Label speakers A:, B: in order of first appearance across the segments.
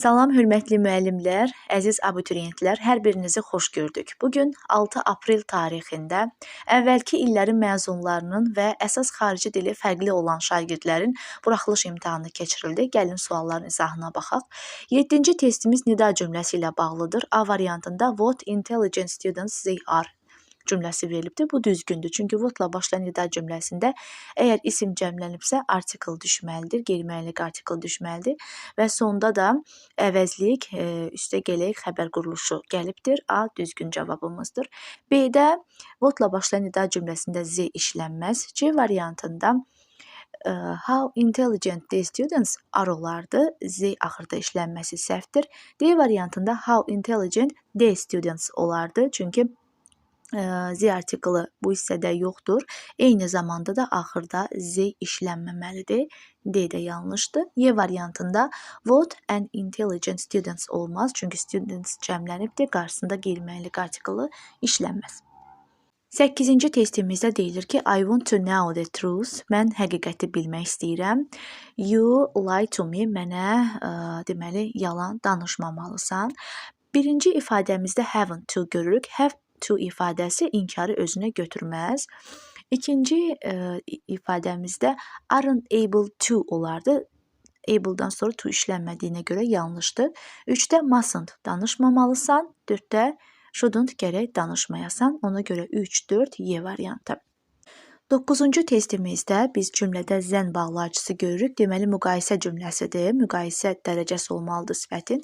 A: Salam hörmətli müəllimlər, əziz abituriyentlər, hər birinizi xoş gördük. Bu gün 6 aprel tarixində əvvəlki illərin məzunlarının və əsas xarici dili fərqli olan şagirdlərin buraxılış imtahanı keçirildi. Gəlin sualların izahına baxaq. 7-ci testimiz nida cümləsi ilə bağlıdır. A variantında "What intelligent students they are" cümləsi verilibdir. Bu düzgündür. Çünki what-la başlayan nida cümləsində əgər isim cəmlənibsə, article düşməlidir, qeyri-müəyyənlik article düşməlidir və sonda da əvəzlik, üstə gələk xəbər quruluşu gəlibdir. A düzgün cavabımızdır. B-də what-la başlayan nida cümləsində they işlənməz. C variantında "How intelligent the students are" olardı. They axırda işlənməsi səhvdir. D variantında "How intelligent the students" olardı. Çünki the artiklı bu hissədə yoxdur. Eyni zamanda da axırda they işlənməməlidir. D də yanlışdır. Y variantında "What an intelligent students" olmaz. Çünki students cəmlənibdir. Qarşısında qeyri-müəyyənlik artiklı işlənməz. 8-ci testimizdə deyilir ki, I want to know the truth. Mən həqiqəti bilmək istəyirəm. You lie to me. Mənə deməli yalan danışmamalısan. Birinci ifadəmizdə haven't to görürük. Have to ifadəsi inkarı özünə götürməz. İkinci ifadəmizdə aren't able to olardı. Able-dan sonra to işlənmədiyinə görə yanlışdır. 3-də mustn't, danışmamalısan. 4-də shouldn't, gərək danışmayasan. Ona görə 3, 4, Y variantı. 9-cu testimizdə biz cümlədə than bağlayıcısı görürük. Deməli, müqayisə cümləsidir. Müqayisə dərəcəsi olmalıdır sifətin.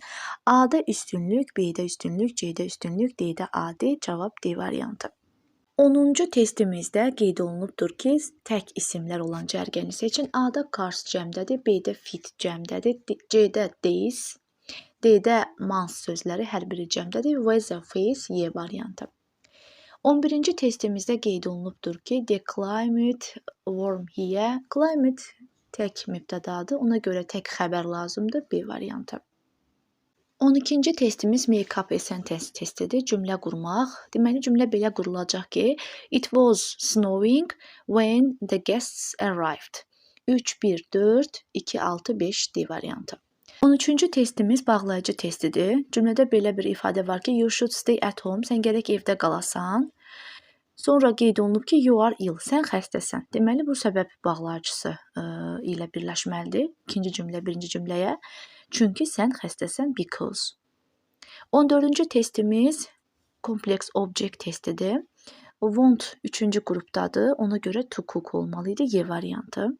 A: A-da üstünlük, B-də üstünlük, C-də üstünlük, D-də adi. Cavab D variantı. 10-cu testimizdə qeyd olunubdur ki, tək isimlər olan cərgəni seçin. A-da cars cəmdədir, B-də feet cəmdədir, C-də days, D-də months sözləri hər biri cəmdədir. Weather, face, Y variantı. 11-ci testimizdə qeyd olunubdur ki, the climate warm here. Climate tək mübtədadır. Ona görə tək xəbər lazımdır. B variantı. 12-ci testimiz make up a sentence testidir. Cümlə qurmaq. Deməli, cümlə belə qurulacaq ki, It was snowing when the guests arrived. 3, 1, 4, 2, 6, 5, D variantı. 13-cü testimiz bağlayıcı testidir. Cümlədə belə bir ifadə var ki, you should stay at home. Sən gərək evdə qalasan. Sonra qeyd olunub ki, you are ill. Sən xəstəsən. Deməli, bu səbəb bağlayıcısı ilə birləşməlidir. İkinci cümlə birinci cümləyə. Çünki sən xəstəsən, because. 14-cü testimiz complex object testidir. Want üçüncü qrupdadır. Ona görə to cook olmalı idi. Y variantı.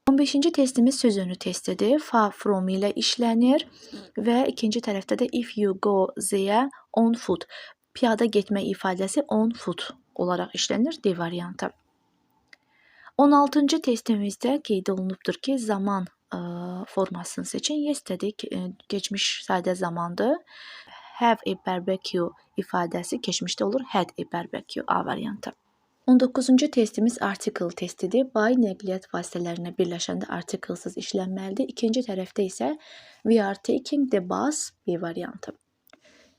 A: 15-ci testimiz söz önü testidir. Far from ilə işlənir və ikinci tərəfdə də if you go there on foot. Piyada getmək ifadəsi on foot olaraq işlənir. D variantı. 16-cı testimizdə qeyd olunubdur ki, zaman formasını seçin. Yesterday keçmiş sadə zamandır. Have a barbecue ifadəsi keçmişdə olur. Had a barbecue, A variantı. 19-cu testimiz article testidir. By nəqliyyat vasitələrinə birləşəndə articlesız işlənməlidir. İkinci tərəfdə isə we are taking the bus, B variantı.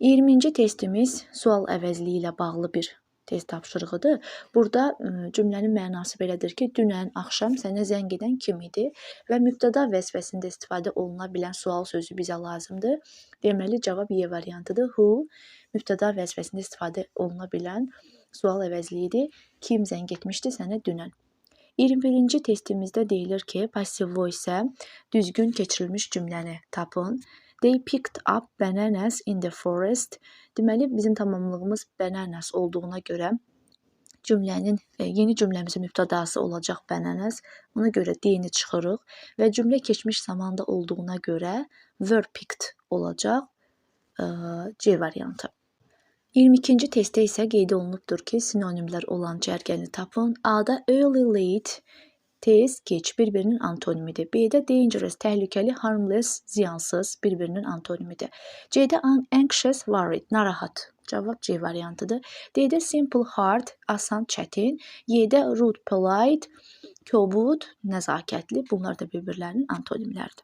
A: 20-ci testimiz sual əvəzliyi ilə bağlı bir test tapşırığıdır. Burada cümlənin mənası belədir ki, dünən axşam sənə zəng edən kim idi və mübtəda vəzifəsində istifadə oluna bilən sual sözü bizə lazımdır. Deməli, cavab Y variantıdır. Who mübtəda vəzifəsində istifadə oluna bilən sual əvəzliyidir. Kim zəng etmişdi sənə dünən? 21-ci testimizdə deyilir ki, passive voice-ə düzgün keçirilmiş cümləni tapın. They picked up bananas in the forest. Deməli, bizim tamamlığımız bananas olduğuna görə cümlənin yeni cümləmizin mübtədası olacaq bananas. Ona görə they-ni çıxırıq və cümlə keçmiş zamanda olduğuna görə were picked olacaq. C variantı. 22-ci testdə isə qeyd olunubdur ki, sinonimlər olan cərgəni tapın. A-da early, late, tez, gec bir-birinin antonimidir. B-də dangerous, təhlükəli, harmless, ziyansız bir-birinin antonimidir. C-də anxious, worried, narahat. Cavab C variantıdır. D-də simple, hard, asan, çətin. Y-də rude, polite, kobud, nəzakətli. Bunlar da bir-birlərinin antonimləridir.